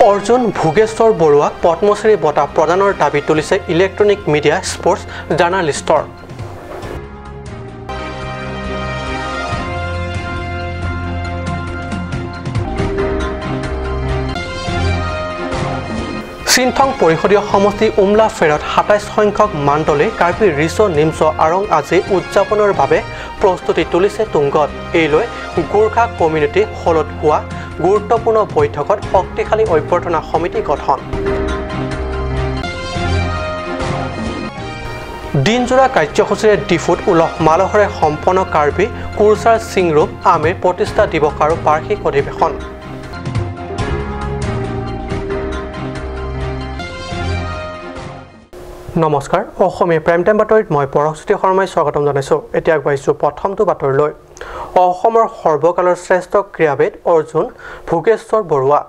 অৰ্জুন ভোগেশ্বৰ বৰুৱাক পদ্মশ্ৰী বঁটা প্ৰদানৰ দাবী তুলিছে ইলেক্ট্ৰনিক মিডিয়া স্পৰ্টছ জাৰ্নালিষ্টৰ। চিন্থং পৰিষদীয় সমষ্টি উমলা ফেৰত 27 সংখ্যক মাণ্ডলে কাৰ্বি ৰিচ নিমছ আৰং আজি উদযাপনৰ বাবে প্ৰস্তুতি তুলিছে তুংগত। এই লৈ গোৰ্খা কমিউনিটি হলত হোৱা গুৰুত্বপূৰ্ণ বৈঠকত শক্তিশালী অভ্যৰ্থনা সমিতি গঠন। দিনজোৰা কাৰ্যসূচীৰে ডিফুত উলহ মালহৰে সম্পন্ন কাৰ্বি কুৰচাৰ সিংৰূপ আমিৰ প্ৰতিষ্ঠা দিৱস আৰু বাৰ্ষিক অধিৱেশন। নমস্কাৰ, অসমীয়া প্ৰাইম টাইম বাতৰিত মই পৰশজ্যোতি শৰ্মাই স্বাগতম জনাইছোঁ। এতিয়া আগবাঢ়িছোঁ প্ৰথমটো বাতৰিলৈ। অসমৰ সৰ্বকালৰ শ্ৰেষ্ঠ ক্ৰীড়াবিদ অৰ্জুন ভোগেশ্বৰ বৰুৱা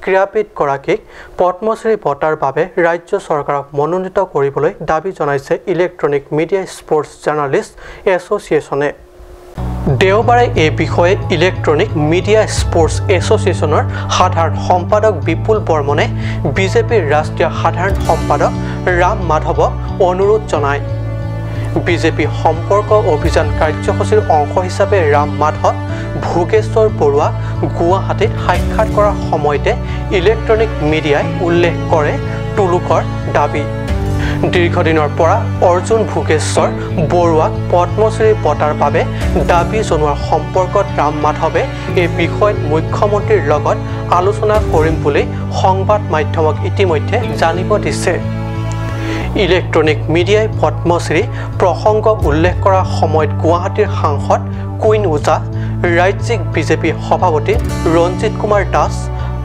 ক্ৰীড়াবিদগৰাকীক পদ্মশ্ৰী বঁটাৰ বাবে ৰাজ্য চৰকাৰক মনোনীত কৰিবলৈ দাবী জনাইছে ইলেক্ট্ৰনিক মিডিয়া স্পৰ্টছ জাৰ্নালিষ্ট এছ'চিয়েশ্যনে। দেওবাৰে এই বিষয়ে ইলেক্ট্ৰনিক মিডিয়া স্পৰ্টছ এছ'চিয়েশ্যনৰ সাধাৰণ সম্পাদক বিপুল বৰ্মনে বিজেপিৰ ৰাষ্ট্ৰীয় সাধাৰণ সম্পাদক ৰাম মাধৱক অনুৰোধ জনায়। বিজেপি সম্পৰ্ক অভিযান কাৰ্যসূচীৰ অংশ হিচাপে ৰাম মাধৱ ভোগেশ্বৰ বৰুৱা গুৱাহাটীত সাক্ষাৎ কৰাৰ সময়তে ইলেক্ট্ৰনিক মিডিয়াই উল্লেখ কৰে তুলুকৰ দাবী। দীৰ্ঘদিনৰ পৰা অৰ্জুন ভোগেশ্বৰ বৰুৱাক পদ্মশ্ৰী বঁটাৰ বাবে দাবী জনোৱাৰ সম্পৰ্কত ৰাম মাধৱে এই বিষয়ত মুখ্যমন্ত্ৰীৰ লগত আলোচনা কৰিম বুলি সংবাদ মাধ্যমক ইতিমধ্যে জানিব দিছে। ইলেক্ট্ৰনিক মিডিয়াই পদ্মশ্ৰী প্ৰসংগ উল্লেখ কৰাৰ সময়ত গুৱাহাটীৰ সাংসদ কুইন ওজা, ৰাজ্যিক বিজেপি সভাপতি ৰঞ্জিত কুমাৰ দাস,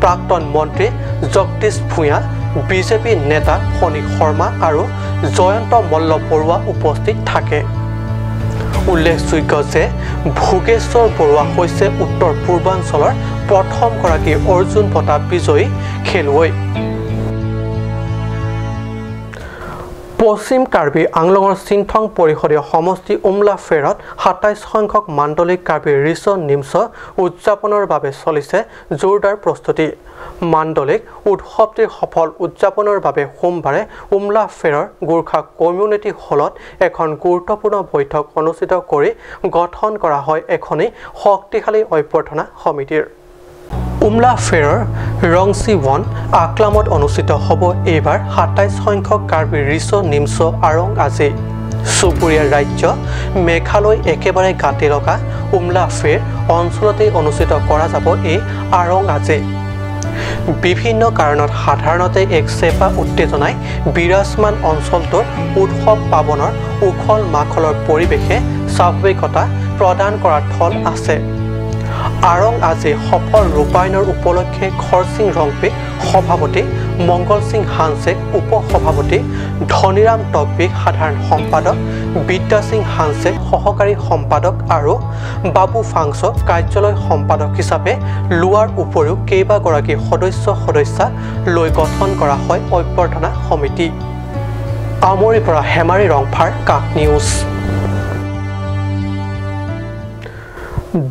প্ৰাক্তন মন্ত্ৰী জগদীশ ভূঞা, বিজেপি নেতা ফণী শৰ্মা আৰু জয়ন্ত মল্ল বৰুৱা উপস্থিত থাকে। উল্লেখযোগ্য যে ভোগেশ্বৰ বৰুৱা হৈছে উত্তৰ পূৰ্বাঞ্চলৰ প্ৰথমগৰাকী অৰ্জুন বঁটা বিজয়ী খেলুৱৈ। পশ্চিম কাৰ্বি আংলঙৰ চিন্থং পৰিষদীয় সমষ্টি উমলা ফেৰত 27 সংখ্যক মাণ্ডলিক কাৰ্বি ৰিচ নিমছ উদযাপনৰ বাবে চলিছে জোৰদাৰ প্ৰস্তুতি। মাণ্ডলিক উৎসৱটিৰ সফল উদযাপনৰ বাবে সোমবাৰে উমলা ফেৰৰ গোৰ্খা কমিউনিটি হলত এখন গুৰুত্বপূৰ্ণ বৈঠক অনুষ্ঠিত কৰি গঠন কৰা হয় এখনি শক্তিশালী অভ্যৰ্থনা সমিতিৰ। উমলা ফেৰৰ ৰংচি বন আকলামত অনুষ্ঠিত হ'ব এইবাৰ 27 সংখ্যক কাৰ্বি ৰিচ নিমছ আৰং আজি। চুবুৰীয়া ৰাজ্য মেঘালয় একেবাৰে গাঁতি লগা উমলা ফেৰ অঞ্চলতেই অনুষ্ঠিত কৰা যাব এই আৰং আজি। বিভিন্ন কাৰণত সাধাৰণতে এক চেপা উত্তেজনাই বিৰাজমান অঞ্চলটোৰ উৎসৱ পাৰ্বণৰ উখল মাখলৰ পৰিৱেশে স্বাভাৱিকতা প্ৰদান কৰাৰ থল আছে। আৰং আজি সফল ৰূপায়ণৰ উপলক্ষে খৰসিং ৰংপিক সভাপতি, মংগল সিং হানছেক উপ সভাপতি, ধনীৰাম টকবিক সাধাৰণ সম্পাদক, বিদ্যা সিং হানছেক সহকাৰী সম্পাদক আৰু বাবু ফাংচক কাৰ্যালয় সম্পাদক হিচাপে লোৱাৰ উপৰিও কেইবাগৰাকী সদস্য সদস্যা লৈ গঠন কৰা হয় অভ্যৰ্থনা সমিতি। আমৰিৰ পৰা হেমাৰী ৰংফাৰ, কাক নিউজ।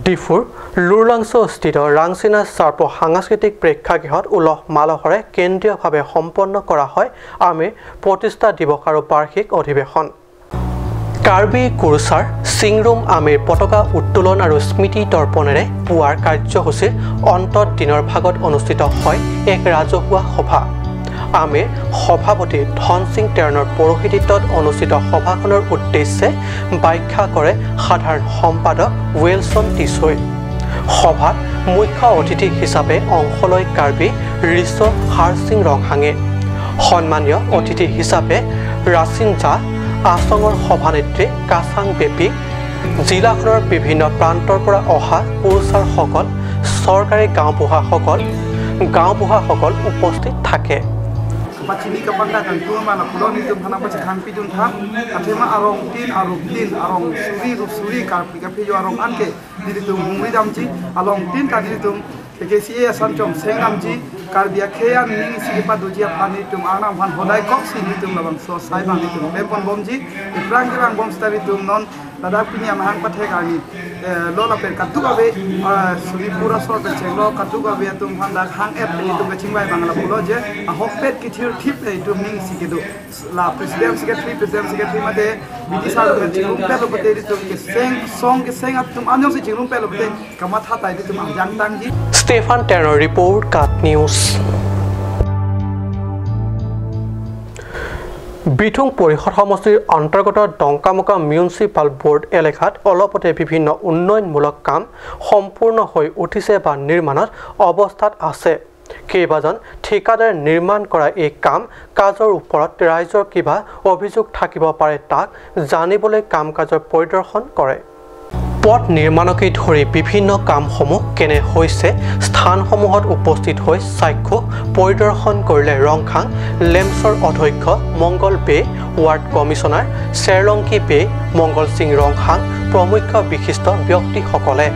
ডিফুৰ লুৰলাংছস্থিত ৰাংচিনা চাৰ্প সাংস্কৃতিক প্ৰেক্ষাগৃহত উলহ মালহৰে কেন্দ্ৰীয়ভাৱে সম্পন্ন কৰা হয় আমিৰ প্ৰতিষ্ঠা দিৱস আৰু বাৰ্ষিক অধিৱেশন। কাৰ্বি কুৰচাৰ চিংৰুম আমিৰ পতাকা উত্তোলন আৰু স্মৃতি তৰ্পণেৰে পুৱাৰ কাৰ্যসূচীৰ অন্তত দিনৰ ভাগত অনুষ্ঠিত হয় এক ৰাজহুৱা সভা। আমিৰ সভাপতি ধন সিং টেৰণৰ পৌৰোহিত্যত অনুষ্ঠিত সভাখনৰ উদ্দেশ্যে ব্যাখ্যা কৰে সাধাৰণ সম্পাদক ৱেলছন টিছৈ। সভাত মুখ্য অতিথি হিচাপে অংশ লয় কাৰ্বি ৰিচ হাৰসিং ৰংহাঙে। সন্মানীয় অতিথি হিচাপে ৰাচিনজা আচঙৰ সভানেত্ৰী কাচাং বেপী, জিলাখনৰ বিভিন্ন প্ৰান্তৰ পৰা অহা কুৰচাৰসকল, চৰকাৰী গাঁওবুঢ়াসকল উপস্থিত থাকে। Pacini kapanda kan tu mana kulon itu mana paci thampi dun tham athema arong tin arong tin arong suri rup suri karpi ka phejo arong anke diri tum hungri damji along tin ta diri tum ke si asan chom seng damji karbia kheya ning si pa dujia phani tum anam phan hodai kok si ni tum labang so sai bang ni tum pepon bomji iprang kirang bom stari tum non দাদা পিনি amhang pathe kani lo la per katu ka be suri pura sor pe chenglo katu ka be tum han da hang app ni tum chingbai bangla pulo je hok pet ki thir thip ei tum ning sikedu la president secretary mate BD sar pe chingum pe lo pate tum ke seng song ke seng tum anyong se chingum pe lo pate kama tha tai tum angjang tang ji. Stefan টেনৰ report, কাট news. বিথুং পৰিষদ সমষ্টিৰ অন্তৰ্গত ডংকামুকা municipal board এলেকাত অলপতে বিভিন্ন উন্নয়নমূলক কাম সম্পূৰ্ণ হৈ উঠিছে বা নিৰ্মাণত অৱস্থাত আছে। কেইবাজন ঠিকাদাৰে নিৰ্মাণ কৰা এই কাম কাজৰ ওপৰত ৰাইজৰ কিবা অভিযোগ থাকিব পাৰে তাক জানিবলৈ কাম কাজৰ পৰিদৰ্শন কৰে। পথ নিৰ্মাণকে ধৰি বিভিন্ন কামসমূহ কেনে হৈছে স্থানসমূহত উপস্থিত হৈ চাক্ষুষ পৰিদৰ্শন কৰিলে ৰংখাং লেমছৰ অধ্যক্ষ মংগল বে, ৱাৰ্ড কমিছনাৰ চেৰলংকি বে, মংগল সিং ৰংখাং প্ৰমুখ বিশিষ্ট ব্যক্তিসকলে।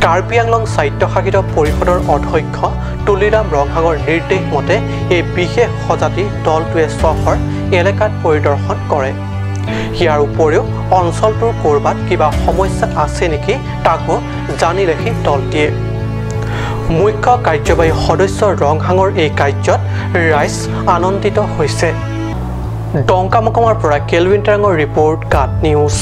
কাৰ্বি আংলং স্বায়ত্তশাসিত পৰিষদৰ অধ্যক্ষ তুলিৰাম ৰংহাঙৰ নিৰ্দেশ মতে এই বিশেষ সজাতি দলটোৱে চহৰ এলেকাত পৰিদৰ্শন কৰে। ইয়াৰ উপৰিও অঞ্চলটোৰ ক'ৰবাত কিবা সমস্যা আছে নেকি তাকো জানিলেহি দলটিয়ে। মুখ্য কাৰ্যবাহী সদস্য ৰংহাঙৰ এই কাৰ্যত ৰাইজ আনন্দিত হৈছে। ডংকামুকামৰ পৰা কেলভিন টেৰাঙৰ ৰিপৰ্ট, কাট নিউজ।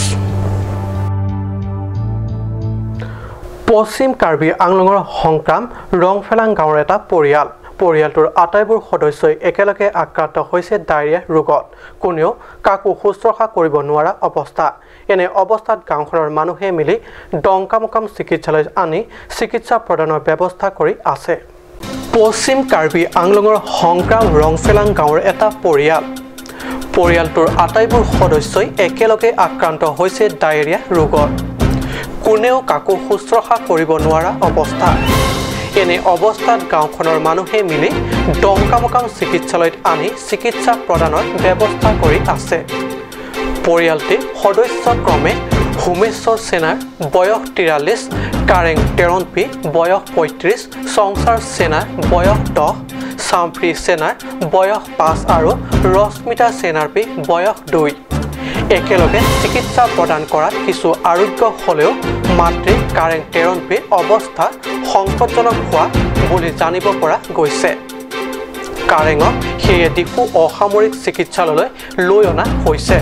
পশ্চিম কাৰ্বি আংলঙৰ সংক্ৰাম ৰংফেলাং গাঁৱৰ এটা পৰিয়াল। পৰিয়ালটোৰ আটাইবোৰ সদস্যই একেলগে আক্ৰান্ত হৈছে ডায়েৰিয়া ৰোগত। কোনেও কাকো শুশ্ৰূষা কৰিব নোৱাৰা অৱস্থা। এনে অৱস্থাত গাঁওখনৰ মানুহে মিলি ডংকামুকাম চিকিৎসালয়ত আনি চিকিৎসা প্ৰদানৰ ব্যৱস্থা কৰি আছে। পশ্চিম কাৰ্বি আংলঙৰ সংক্ৰাম ৰংফেলাং গাঁৱৰ এটা পৰিয়াল। পৰিয়ালটোৰ আটাইবোৰ সদস্যই একেলগে আক্ৰান্ত হৈছে ডায়েৰিয়া ৰোগত। কোনেও কাকো শুশ্ৰূষা কৰিব নোৱাৰা অৱস্থা। এনে অৱস্থাত গাঁওখনৰ মানুহে মিলি ডংকামুকাম চিকিৎসালয়ত আনি চিকিৎসা প্ৰদানৰ ব্যৱস্থা কৰি আছে। পৰিয়ালটিৰ সদস্য ক্ৰমে হোমেশ্বৰ সেনাৰ বয়স 43, কাৰেং টেৰণপি বয়স 35, সংসাৰ সেনাৰ বয়স 10, চাম্ফ্ৰী সেনাৰ বয়স 5 আৰু ৰশ্মিতা সেনাৰপি বয়স 2। একেলগে চিকিৎসা প্ৰদান কৰাত কিছু আৰোগ্য হ'লেও মাতৃ কাৰেং টেৰণপিৰ অৱস্থা সংকটজনক হোৱা বুলি জানিব পৰা গৈছে। কাৰেঙক সেয়ে ডিফু অসামৰিক চিকিৎসালয়লৈ লৈ অনা হৈছে।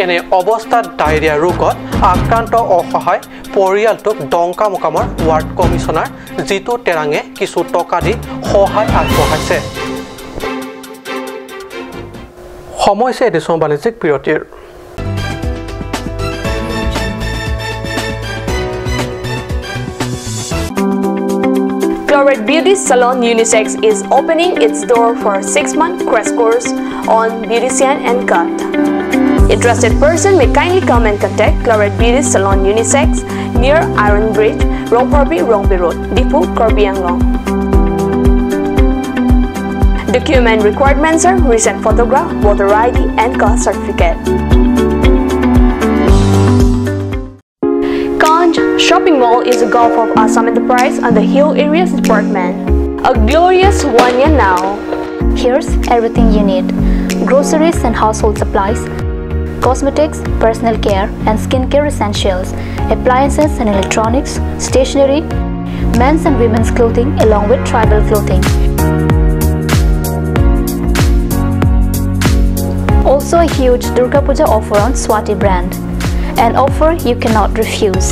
এনে অৱস্থাত ডায়েৰিয়া ৰোগত আক্ৰান্ত অসহায় পৰিয়ালটোক ডংকামুকামৰ ৱাৰ্ড কমিছনাৰ জিতু টেৰাঙে কিছু টকা দি সহায় আগবঢ়াইছে। সময় হৈছে এটি বাণিজ্যিক বিৰতিৰ। Chloride Beauty Salon Unisex is opening its door for 6-month crash course on beautician and cut. Interested person may kindly come and contact Chloride Beauty Salon Unisex near Iron Bridge, Rongparbi, Rongbi Road, Diphu, Karbi Anglong. Document requirements are recent photograph, voter ID and caste certificate. Kanj Shopping Mall is a Gulf of Assam enterprise under Hill Areas Department. A glorious 1 year now. Here's everything you need: groceries and household supplies, cosmetics, personal care and skincare essentials, appliances and electronics, stationery, men's and women's clothing along with tribal clothing. Also a huge Durga Puja offer on Swati brand, an offer you cannot refuse.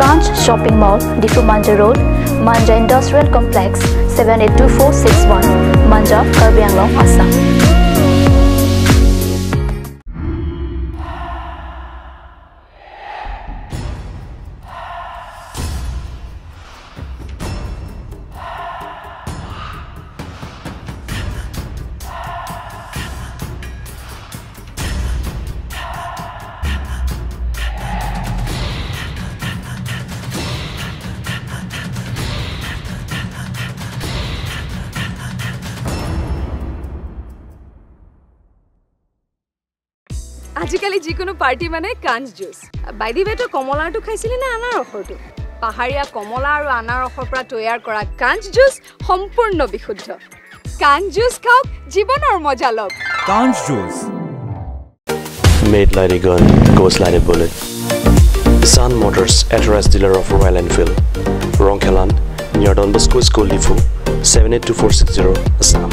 Kanch Shopping Mall, Diphu Manja Road, Manja Industrial Complex, 782461, Manja, Karbi Anglong, Assam. আজিকালি যিকোনো party মানে কাঞ্চ juice. By the ৱে, তই কমলাৰটো খাইছিলি নে আনাৰসৰটো? পাহাৰীয়া কমলা আৰু আনাৰসৰ পৰা তৈয়াৰ কৰা কাঞ্চ জুচ সম্পূৰ্ণ বিশুদ্ধ। কাঞ্চ জুচ খাওক, জীৱনৰ মজা লওক। কাঞ্চ juice. Made like a gun, goes like a bullet. Sun Motors, authorized dealer of Royal Enfield, Rongkhelan, near Don Bosco School, Lifu, 782460, Assam.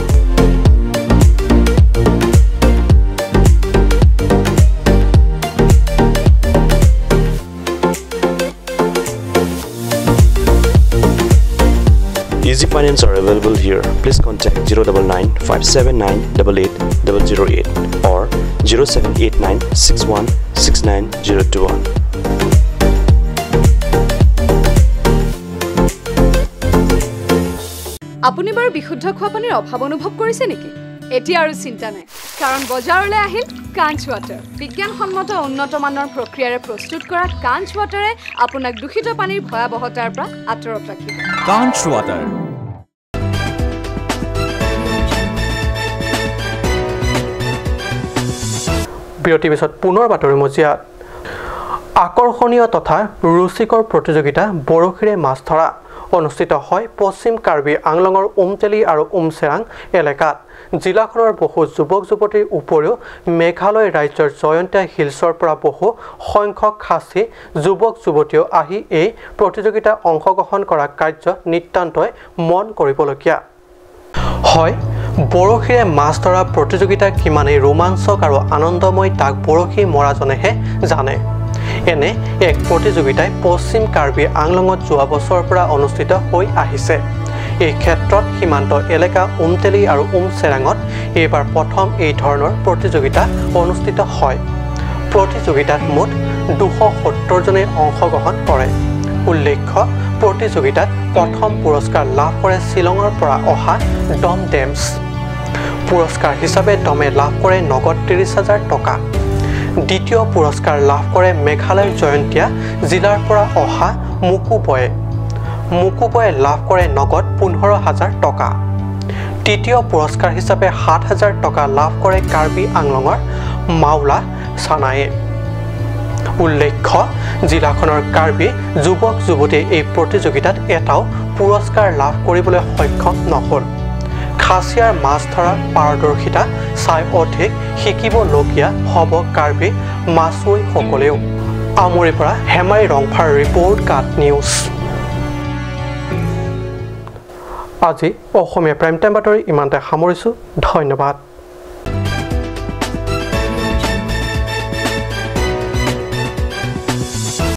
Easy finance are available here. Please contact 099 579 88 008 or 0789 61 69 021. আপুনি বাৰু বিশুদ্ধ খোৱা পানীৰ অভাৱ অনুভৱ কৰিছে নেকি? এতিয়া আৰু চিন্তা নাই, কাৰণ বজাৰলৈ আহিল কাঞ্চ ৱাটাৰ। বিজ্ঞানসন্মত উন্নত মানৰ প্ৰক্ৰিয়াৰে প্ৰস্তুত কৰা কাঞ্চ ৱাটাৰে আপোনাক দূষিত পানীৰ ভয়াৱহতাৰ পৰা আঁতৰত ৰাখিব। কাঞ্চ ৱাটাৰ। বিৰতিৰ পিছত পুনৰ বাতৰি মজিয়াত। আকৰ্ষণীয় তথা ৰুচিকৰ প্ৰতিযোগিতা বৰশীৰে মাছ ধৰা অনুষ্ঠিত হয় পশ্চিম কাৰ্বি আংলঙৰ উমতেলি আৰু উমচেৰাং এলেকাত। জিলাখনৰ বহু যুৱক যুৱতীৰ উপৰিও মেঘালয় ৰাজ্যৰ জয়ন্তীয়া হিলছৰ পৰা বহু সংখ্যক খাচী যুৱক যুৱতীও আহি এই প্ৰতিযোগিতা অংশগ্ৰহণ কৰা কাৰ্য নিতান্তই মন কৰিবলগীয়া হয়। বৰশীৰে মাছ ধৰা প্ৰতিযোগিতা কিমানেই ৰোমাঞ্চক আৰু আনন্দময় তাক বৰশী মৰাজনেহে জানে। এনে এক প্ৰতিযোগিতাই পশ্চিম কাৰ্বি আংলঙত যোৱা বছৰৰ পৰা অনুষ্ঠিত হৈ আহিছে। এই ক্ষেত্ৰত সীমান্ত এলেকা উমতেলি আৰু উমচেৰাঙত এইবাৰ প্ৰথম এই ধৰণৰ প্ৰতিযোগিতা অনুষ্ঠিত হয়। প্ৰতিযোগিতাত মুঠ 270জনে অংশগ্ৰহণ কৰে। উল্লেখ্য, প্ৰতিযোগিতাত প্ৰথম পুৰস্কাৰ লাভ কৰে শ্বিলঙৰ পৰা অহা ডম ডেমছ। পুৰস্কাৰ হিচাপে ডমে লাভ কৰে নগদ 30,000 টকা। দ্বিতীয় পুৰস্কাৰ লাভ কৰে মেঘালয়ৰ জয়ন্তীয়া জিলাৰ পৰা অহা মুকুবয়ে। মুকুবয়ে লাভ কৰে নগদ 15,000 টকা। তৃতীয় পুৰস্কাৰ হিচাপে 7,000 টকা লাভ কৰে কাৰ্বি আংলঙৰ মাওলা চানায়ে। উল্লেখ্য, জিলাখনৰ কাৰ্বি যুৱক যুৱতীয়ে এই প্ৰতিযোগিতাত এটাও পুৰস্কাৰ লাভ কৰিবলৈ সক্ষম নহ'ল। খাচিয়াৰ মাছ ধৰা পাৰদৰ্শিতা চাই অধিক শিকিবলগীয়া হ'ব কাৰ্বি মাছুৱৈসকলেও। আমৰিৰ পৰা হেমাৰী ৰংফাৰ ৰিপৰ্ট, কাট নিউজ। আজি অসমীয়া প্ৰাইম টাইম বাতৰি ইমানতে সামৰিছোঁ। ধন্যবাদ।